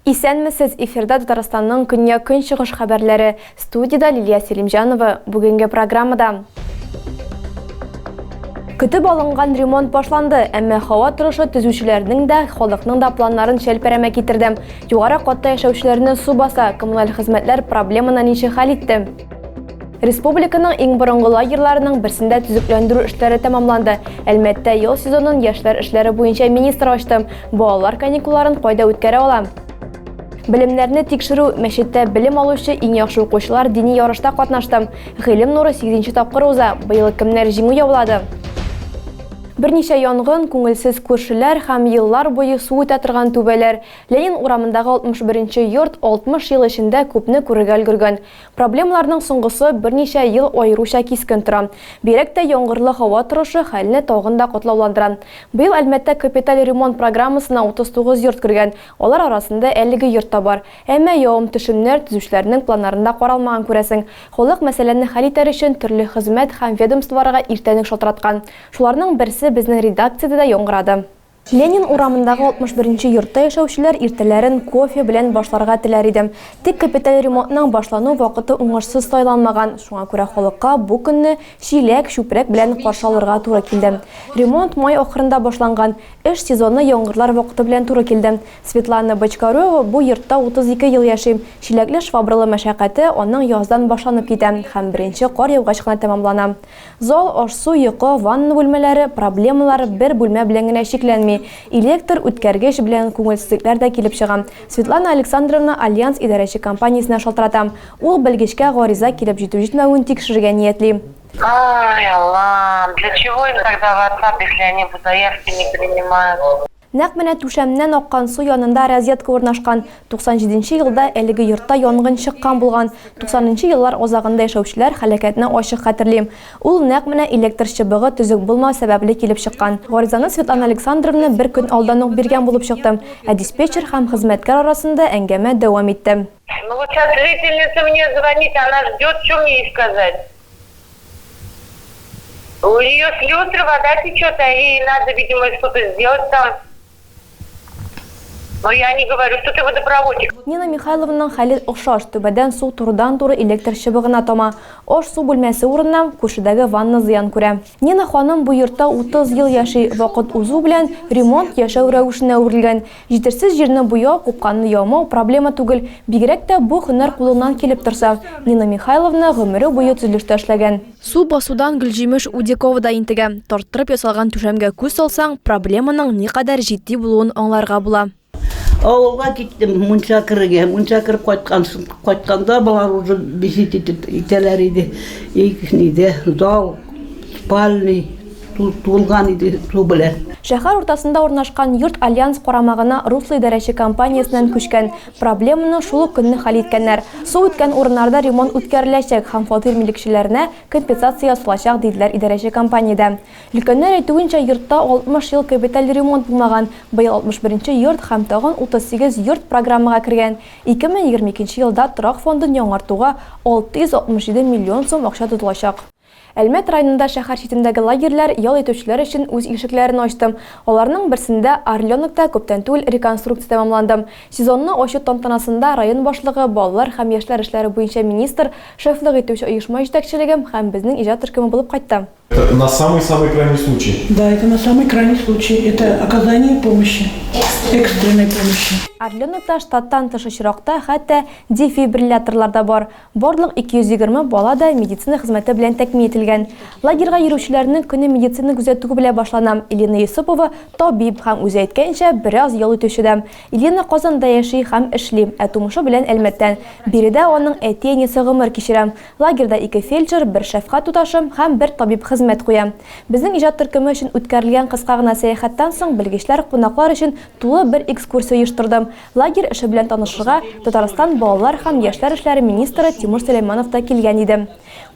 Исәнмесез, эфирда Татарстанның көньяк-көнчыгыш хәбәрләре. Студиядә Лилия Селимҗанова. Бүгенге программада. Көтеп алынган ремонт башланды, әмма һава торышы төзүчеләрнең дә, халыкның да планнарын шәлпәрәмә китерде. Югары катта яшәүчеләрне су баса, коммуналь хезмәтләр проблеманы ничек хәл итте? Республиканың иң борынгы лагерьларының берсендә төзекләндерү эшләре тәмамланды. Әлмәттә ял сезонын яшьләр эшләре буенча министр ачты. Балалар каникулларын кайда үткәрә ала? Белемнәрне тикшерү, мәчеттә белем алучы иң яхшы укучылар дини ярышта катнашты. Гыйлем нуры 8 тапкыр уза. Быел кемнәр җиңү яулады? Берничә янгын, күңелсез күршеләр һәм еллар буе су үтә торган түбәләр. Ленин урамындагы 61 нче йорт 60 ел эчендә күпне күрергә өлгергән. Проблемаларның соңгысы берничә ел аеруча кискен тора. Бигрәк тә яңгырлы һава торышы хәлне тагын да катлауландыра. Быел Әлмәттә капиталь ремонт программасына 39 йорт кергән, алар арасында әлеге йорт та бар. Әмма явым-төшемнәр төзүчеләрнең планнарында каралмаган, күрәсең. Халык мәсьәләне хәл итәр өчен төрле хезмәт һәм ведомстволарга иртән үк шалтыраткан. Шуларның берсе безнең редакциядә дә яңгырады. Ленин урамындагы 61 нче йортта яшәүчеләр иртәләрен кофе белән башларга теләр иде. Тик капиталь ремонтның башлану вакыты уңышсыз сайланмаган, шуңа күрә халыкка бу көнне чиләк, чүпрәк белән каршы алырга туры килде. Ремонт май ахырында башланган. Эш сезоны яңгырлар вакыты белән туры килде. Светлана Бочкарева бу йортта 32 ел яши. Чиләкле-швабралы мәшәкате аның яздан башланып китә һәм беренче кар яугач кына тәмамлана. Зал, аш-су, йокы, ванна бүлмәләре, проблемалар бер бүлмә белән генә чикләнми. Электр үткәргеч белән күңелсезлекләр дә килеп чыга. Светлана Александровна Альянс идарәче компаниясенә шалтырата. Ул белгечкә гариза килеп җитү-җитмәвен тикшерергә ниятли. Ай, Аллам, для чего им тогда ватсап, если они заявки не принимают? Нәкъ менә түшәмнән аккан су янында розетка урнашкан. 97 нче елда әлеге йортта янгын чыккан булган. 90 нчы еллар азагында яшәүчеләр һәлакәтне ачык хәтерли. Ул нәкъ менә электр чыбыгы төзек булмау сәбәпле килеп чыккан. Гаризаны Светлана Александровна бер көн алдан ук биргән булып чыкты. Ә диспетчер һәм хезмәткәр арасында әңгәмә дәвам итте. Ну вот сейчас жительница мне звонит, она ждет, что мне ей сказать? У нее с люстры вода течет, а ей надо, видимо, что-то сделать там. Но я не говорю, что ты водопроводчик. Нина Михайлованың хәле охшаш, түбәдән су турыдан-туры электр чыбыгына тама. Аш-су бүлмәсе урынына күршедәге ванна зыян күрә. Нина ханым бу йортта 30 ел яши. Вакыт узу белән ремонт яшәү рәвешенә әверелгән. Җитешсез җирне буяу, купканны ямау проблема түгел, бигрәк тә бу һөнәр кулыңнан килеп торса. Нина Михайловна гомере буе төзелештә эшләгән. Су басудан Гөлҗимеш Удикова да интегә. Тарттырып ясалган түшәмгә күз салсаң, проблеманың никадәр җитди булуын аңларга була. Авылга киттем мунча керергә. Мунча кереп кайткан, кайтканда болар уже висит итеп итәләр иде. И нидә зал, спальный. Тулган иде су белән. Шәһәр уртасында урнашкан йорт Альянс карамагына Русло идарәче компаниясеннән күчкән. Проблеманы шул ук көнне хәл иткәннәр. Су үткән урыннарда ремонт үткәреләчәк һәм фатир милекчеләренә компенсация ясалачак, диделәр идарәче компаниядә. Өлкәннәр әйтүенчә, йортта 60 ел капиталь ремонт булмаган. Быел 61 нче йорт һәм тагын 38 йорт программага кергән. 2022 елда торак фондын яңартуга 667 миллион сум акча тотылачак. Әлмәт районында шәһәр читендәге лагерьлар ял итүчеләр өчен үз ишекләрен ачты. Аларның берсендә, Орленокта күптән түгел реконструкция тәмамланды. Сезонны ачу тантанасында район башлыгы, балалар һәм яшьләр эшләре буенча министр, шефлык итүче оешма җитәкчелеге һәм безнең иҗат төркеме булып кайтты. Это на самый-самый крайний случай. Да, это на самый крайний случай. Это оказание помощи. Экстренной помощи. Орленокта штаттан тыш очракта хәтта дефибрилляторлар да бар. Барлык 220 бала да медицина хезмәте белән тәэмин ителгән. Лагерьга йөрүчеләрнең көне медицина күзәтүе белән башлана. Элина Йосыпова, табиб һәм, үзе әйткәнчә, бераз ял итүче дә. Елена Казанда яши һәм эшли, ә тумышы белән Әлмәттән. Биредә аның әти-әнисе гомер кичерә. Лагерьда ике фельдшер, бер шәфкать туташы һәм бер табиб хезмәт куя. Безнең иҗат төркеме өчен үткәрелгән кыска гына сәяхәттән соң белгечләр кунаклар өчен тулы бер экскурсия оештырды. Лагерь эше белән танышырга Татарстан балалар һәм яшьләр эшләре министры Тимур Сөләйманов та килгән иде.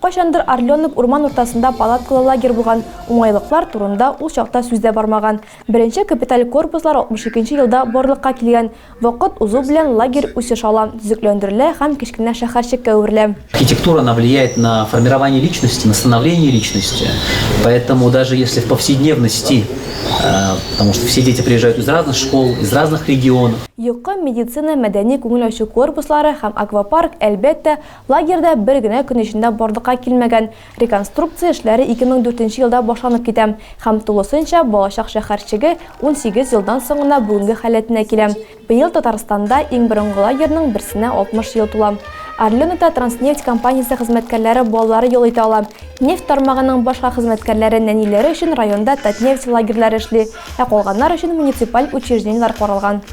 Кайчандыр Орленок урман уртасында палаткалы лагерь булган, уңайлыклар турында ул чакта сүз дә бармаган. Беренче капиталь корпуслар 62 нче елда барлыкка килгән. Вакыт узу белән лагерь үсеш ала, төзекләндерелә һәм кечкенә шәһәрчеккә әверелә. Архитектура, она влияет на формирование личности, на становление личности. Поэтому даже если в повседневности, э, потому что все дети приезжают из разных школ, из разных регионов. Йокы, медицина, мәдәни күңел ачу корпуслары һәм аквапарк, әлбәттә, лагерьда бер генә көн эчендә барлыкка килмәгән. Реконструкция эшләре 2004 елда башланып китә һәм тулысынча Балачак шәһәрчеге 18 елдан соң гына бүгенге халәтенә килә. Быел Татарстанда иң борынгы лагерьның берсенә 60 ел тула. Орленокта Транснефть компаниясе хезмәткәрләре балалары ял итә ала. Нефть тармагының башка хезмәткәрләре нәниләре өчен районда Татнефть лагерьлары эшли, ә калганнар өчен муниципаль учреждениеләр каралган.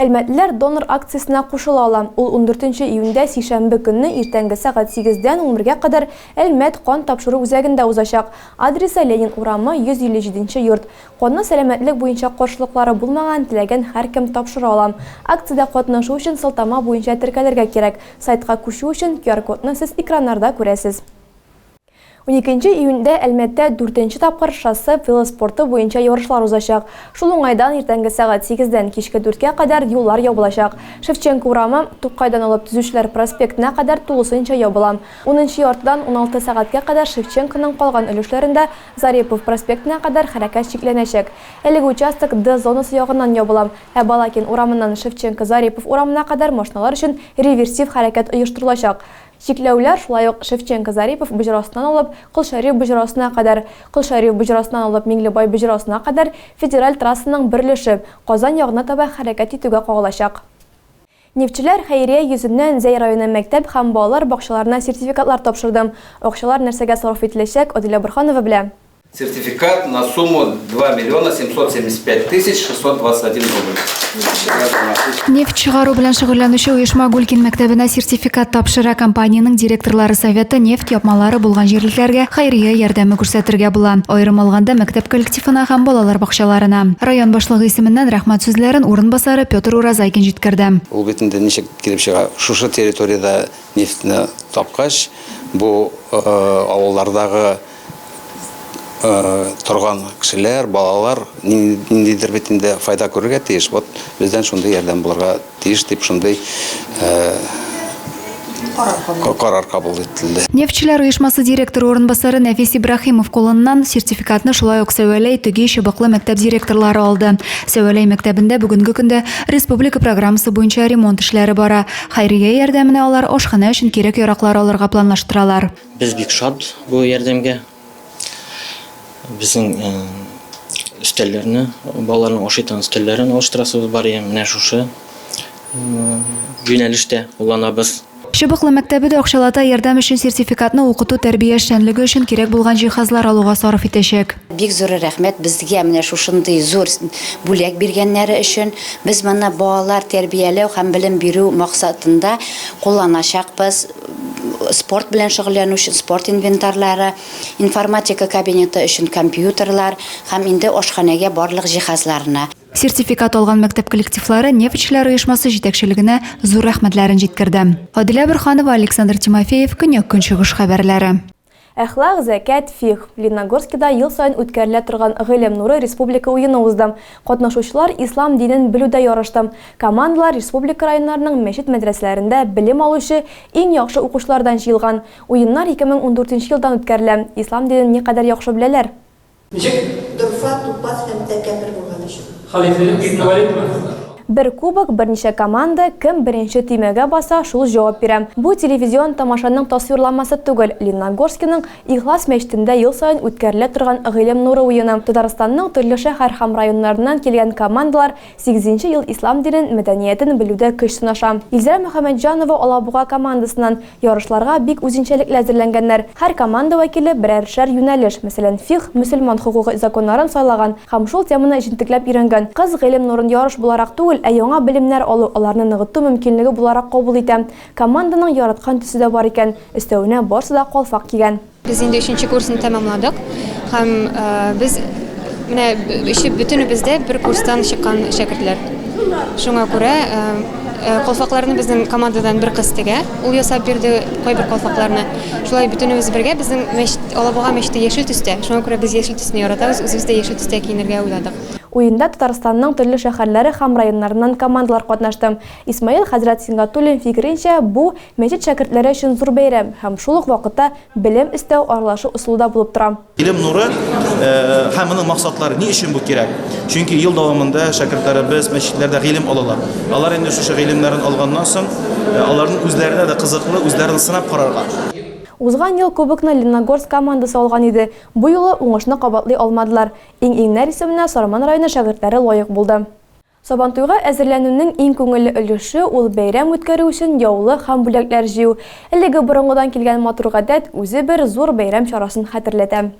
Әлмәтлеләр донор акциясенә кушыла ала. Ул ундүртенче июньдә сишәмбе көнне иртәнге сәгать сигездән унбергә кадәр Әлмәт кан тапшыру үзәгендә узачак. Адресы, Ленин урамы, 157 нче йорт. Канны сәламәтлек буенча каршылыклары булмаган теләгән һәркем тапшыра ала. Акциядә катнашу өчен сылтама буенча теркәлергә кирәк. Сайтка күчү өчен QR-кодны сез экраннарда күрәсез. Уникенче июньдә Әлмәттә дүртенче тапкыр шоссе велоспорты буенча ярышлар узачак. Шул уңайдан иртәнге сәгать сигездән кичке дүрткә кадәр юллар ябылачак. Шевченко урамы, Тукайдан алып Төзүчеләр проспектына кадәр тулысынча ябыла. Унынчы яртыдан уналты сәгатькә кадәр Шевченконың калган өлешләрендә Зарипов проспектына кадәр хәрәкәт чикләнәчәк. Әлеге участок Д зонасы ягыннан ябыла, ә Балакин урамыннан Шевченко-Зарипов урамына кадәр машиналар өчен реверсив хәрәкәт оештырылачак. Чикләүләр шулай ук Шевченко-Зарипов боҗрасыннан алып Кол Шәриф боҗрасына кадәр, Кол Шәриф боҗрасыннан алып Миңлебай боҗрасына кадәр федераль трассаның бер өлеше, Казан ягына таба хәрәкәт итүгә кагылачак. Нефтьчеләр хәйрия йөзеннән Зәй районы мәктәп һәм балалар бакчаларына сертификатлар тапшырды. Акчалар нәрсәгә сарыф ителәчәк, Адилә Борһанова белә. Сертификат на сумму 2 миллиона 775 тысяч 621 рубль. Нефть чыгару белән шөгыльләнүче оешма Гулькин мәктәбенә сертификат тапшыра. Компаниянең директорлары советы нефть япмалары булган җирлекләргә хәйрия ярдәме күрсәтергә була. Аерым алганда, мәктәп коллективына һәм балалар бакчаларына. Район башлыгы исеменнән рәхмәт сүзләрен урынбасары Петр Уразайкин җиткерде. Ул бит инде ничек килеп чыга, шушы территориядә нефтьне тапкач, бу авыллардагы торган кешеләр, балалар ниндидер бит инде файда күрергә тиеш. Вот бездән шундый ярдәм булырга тиеш дип шундый карар кабул ителде. Нефтьчеләр оешмасы директоры урынбасары Нәфис Ибраһимов кулыннан сертификатны шулай ук Сәвәләй, Төги, Чыбыклы мәктәп директорлары алды. Сәвәләй мәктәбендә бүгенге көндә республика программасы буенча ремонт эшләре бара. Хәйрия ярдәменә алар ашханә өчен кирәк-яраклар алырга планлаштыралар. Без бик шат бу ярдәмгә. Безнең өстәлләрне, балаларның ашый торган өстәлләрен алыштырасыбыз бар иде. Менә шушы юнәлештә кулланабыз. Чыбыклы мәктәбе дә акчалата ярдәм өчен сертификатны укыту-тәрбия эшчәнлеге өчен кирәк булган җиһазлар алуга сарыф итәчәк. Бик зур рәхмәт безгә менә шушындый зур бүләк биргәннәре өчен. Без моны балалар тәрбияләү һәм белем бирү максатында кулланачакбыз. Спорт белән шөгыльләнү өчен спорт инвентарьлары, информатика кабинеты өчен компьютерлар һәм инде ашханәгә барлык җиһазларны. Сертификат алган мәктәп коллективлары Нефтьчеләр оешмасы җитәкчелегенә зур рәхмәтләрен җиткерде. Адилә Борһанова, Александр Тимофеев, Көньяк-Көнчыгыш хәбәрләре. Әхлак, зәкят, фикһ. Лениногорскида ел саен үткәрелә торган Гыйлем нуры республика уены узды. Катнашучылар ислам динен белүдә ярышты. Командалар республика районнарының мәчет-мәдрәсәләрендә белем алучы иң яхшы укучылардан җыелган. Уеннар 2014 елдан үткәрелә. Ислам динен никадәр яхшы беләләр? Ничек? Дорфа, тупас һәм тәкәббер булган өчен. Халифәлек ибн Валидмы? Бер кубок, берничә команда, кем беренче төймәгә баса, шул җавап бирә. Бу телевизион тамашаның тасвирламасы түгел, Лениногорскиның Ихлас мәчетендә ел саен үткәрелә торган Гыйлем нуры уены. Татарстанның төрле шәһәр һәм районнарыннан килгән командалар сигезенче ел ислам динен, мәдәниятен белүдә көч сынаша. Илзирә Мөхәммәтҗанова Алабуга командасыннан. Ярышларга бик үзенчәлекле әзерләнгәннәр. Һәр команда вәкиле берәршәр юнәлеш, мәсәлән, фикһ, мөселман хокукы законнарын сайлаган һәм шул теманы җентекләп өйрәнгән. Кыз гыйлем нурын ярыш буларак түгел, ә яңа белемнәр алу, аларны ныгыту мөмкинлеге буларак кабул итә. Команданың яраткан төсе дә бар икән. Өстәвенә, барсы да калфак кигән. Без инде өченче курсны тәмамладык һәм без менә өче бөтенебез дә бер курстан чыккан шәкертләр. Шуңа күрә калфакларны безнең командадан бер кыз тегә, ул ясап бирде кайбер калфакларны. Шулай бөтенебез бергә безнең мәчет, Алабуга мәчете яшел төстә, шуңа күрә без яшел төсне яратабыз, үзебез дә яшел төстә киенергә уйладык. Уенда Татарстанның төрле шәһәрләре һәм районнарыннан командалар катнашты. Исмаил хәзрәт Сингатуллин фикеренчә, бу, мәчет шәкертләре өчен зур бәйрәм һәм шул ук вакытта белем өстәү, аралашу ысулы да булып тора. Гыйлем нуры һәм моның максатлары, ни өчен бу кирәк? Чөнки ел дәвамында шәкертләребез мәчетләрдә гыйлем алалар. Алар инде шушы гыйлемнәрен алганнан соң, аларның үзләренә дә кызыклы, үзләрен сынап карарга. Узган ел кубокны Лениногорск командасы алган иде. Бу юлы уңышны кабатлый алмадылар. Иң-иңнәр исеменә Сарман районы шәкертләре лаек булды. Сабантуйга әзерләнүнең иң күңелле өлеше, ул бәйрәм үткәрү өчен яулык һәм бүләкләр җыю. Әлеге борынгыдан килгән матур гадәт үзе бер зур бәйрәм чарасын хәтерләтә.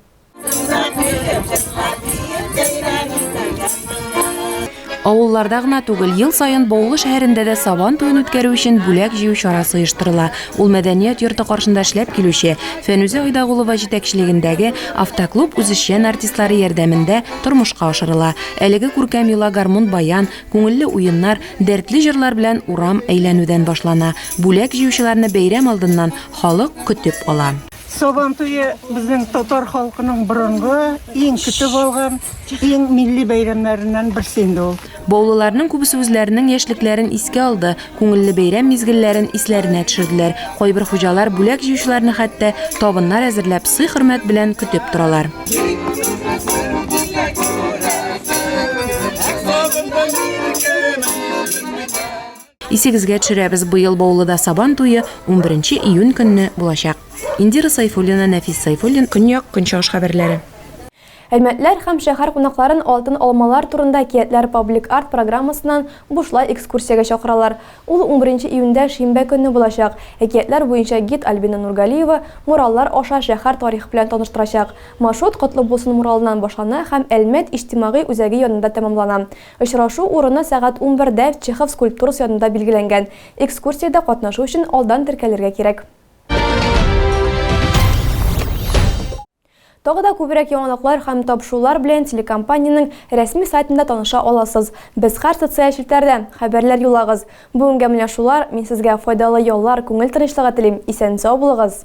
Авылларда гына түгел, ел саен Баулы шәһәрендә дә Сабан туен үткәрү өчен бүләк җыю чарасы оештырыла. Ул мәдәният йорты каршында эшләп килүче Фәнүзә Айдагулова җитәкчелегендәге Автоклуб үзешчән артистлары ярдәмендә тормышка ашырыла. Әлеге күркәм йола гармун-баян, күңелле уеннар, дәртле җырлар белән урам әйләнүдән башлана. Бүләк җыючыларны бәйрәм алдыннан халык көтеп ала. Сабан туе безнең татар халкының борынгы, иң көтеп алган, иң милли бәйрәмнәреннән берсе инде ул. Баулыларның күбесе үзләренең яшьлекләрен искә алды, күңелле бәйрәм мизгелләрен исләренә төшерделәр. Кайбер хуҗалар бүләк җыючыларны хәтта табыннар әзерләп, сый-хөрмәт белән көтеп торалар. Исегезгә төшерәбез, быел Баулыда Сабан туе 11 июнь көнне булачак. Индира Сайфуллина, Нәфис Сайфуллин, Көньяк, Көнчыгыш хәбәрләре. Әлмәтләр һәм шәһәр кунакларын Алтын алмалар турында әкиятләр паблик-арт программасыннан бушлай экскурсиягә чакыралар. Ул унберенче июньдә шимбә көнне булачак. Әкиятләр буенча гид Альбина Нургалиева мураллар аша шәһәр тарихы белән таныштырачак. Маршрут Котлы булсын муралыннан башлана һәм Әлмәт иҗтимагый үзәге янында тәмамлана. Очрашу урыны сәгать унбердә Чехов скульптурасы янында билгеләнгән. Экскурсиядә катнашу өчен алдан теркәлергә кирәк. Тагы да күбрәк яңалыклар һәм тапшырулар белән телекомпаниянең рәсми сайтында таныша аласыз. Без һәр социаль челтәрдә. Хәбәрләр юллагыз. Бүгенгә менә шулар. Мин сезгә файдалы яллар, күңел тынычлыгы телим. Исән-сау булыгыз!